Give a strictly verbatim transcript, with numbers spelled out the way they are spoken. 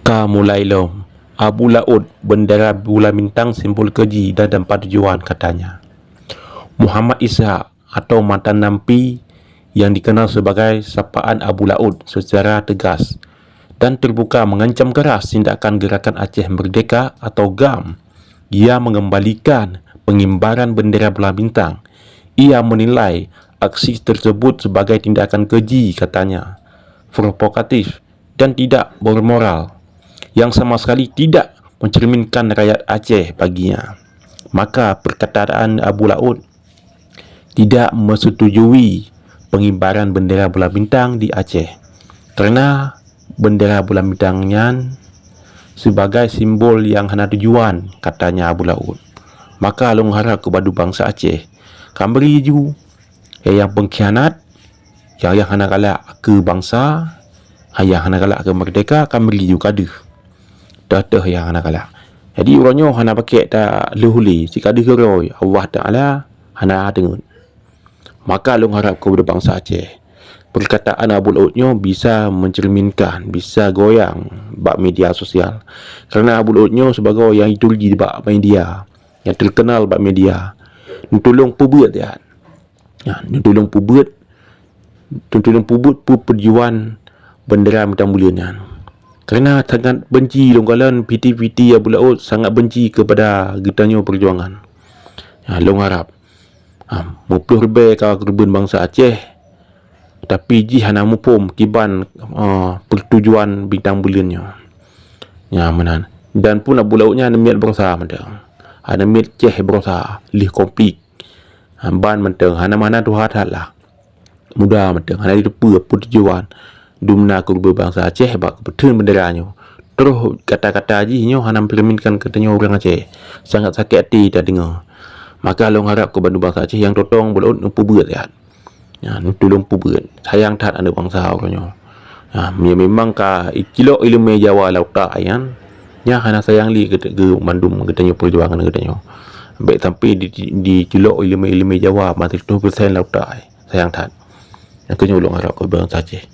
Ka mulai lom, Abu Laôt, bendera bulan bintang simbol keji dan tanpa tujuan, katanya. Muhammad Ishak atau mantan Nampi yang dikenal sebagai sapaan Abu Laôt secara tegas dan terbuka mengancam keras tindakan Gerakan Aceh Merdeka atau GAM. Ia mengembalikan pengibaran bendera bulan bintang. Ia menilai aksi tersebut sebagai tindakan keji, katanya, provokatif dan tidak bermoral, yang sama sekali tidak mencerminkan rakyat Aceh baginya. Maka perkataan Abu Laôt tidak menyetujui pengibaran bendera bulan bintang di Aceh, karena bendera bulan bintang nyan sebagai simbol yang hana tujuan, katanya Abu Laôt. Maka lôn harap kepada bansa Aceh, ka bri ju nyang pengkhianat, nyang, nyang hana galak keu bansa, nyang hana galak keu merdeka, ka bri ju ka deuh. Teuh-teuh nyang hana galak. Jadi uroe nyoe hana pakék talheuh lé, si ka deuh uroe, Allah Taala hana deungon. Maka lôn harap kepada bansa Aceh, perkataan Abu Laôt nyoe bisa mencerminkan, bisa goyang bak media sosial. Karena Abu Laôt nyoe sibagoe nyang jituri bak media, nyang terkenal bak media. Neutulông peubeuet, ya. Ya, neutulông peubeuet, neutulông peubeuet peue tujuan bendera bintang buleuen nyan. Karena sangat benci lôn kalon piti-piti Abu Laôt sangat benci kepada geutanyoe perjuangan. Ya, lôn harap, ha, meuploh ribèe ka keureubeuen bansa Aceh, tapi jih hana muphom kiban, eh, peutujuan bintang buleuen nyoe. Nyan meunan. Dan pun Abu Laôt nyan hana miet baroesa mantong. Hana miet Aceh baroesa, lheueh konflik. Ha, ban mantong, hana, hana tuha that lah. Muda mantong, hana jiteupeue peue tujuan dumna keureubeuen bansa Aceh bak keupeutheun bendera nyoe. Troh kata-kata jih nyoe hana mencerminkan geutanyoe ureuëng Aceh. Sangat sakét até tadeungoe. Maka lôn harap keu bandum bansa Aceh nyang tutong Abu Laôt neupeubuet that. Ya, neutulông peubuet. Sayang that aneuëk bansa uroe nyoe. Ya, me-, memang ka icilok iéleumé Jawa lam utak nyan, nyan hana sayang lé keu, keu bandum geutanyoe peujuangan geutanyoe. Bèk sampai di, di, dicilok iéleumé-iéleumé Jawa mantong siratoh persen lam utak. Sayang that. Nyang keu nyoe ulôn harap keu bansa Aceh.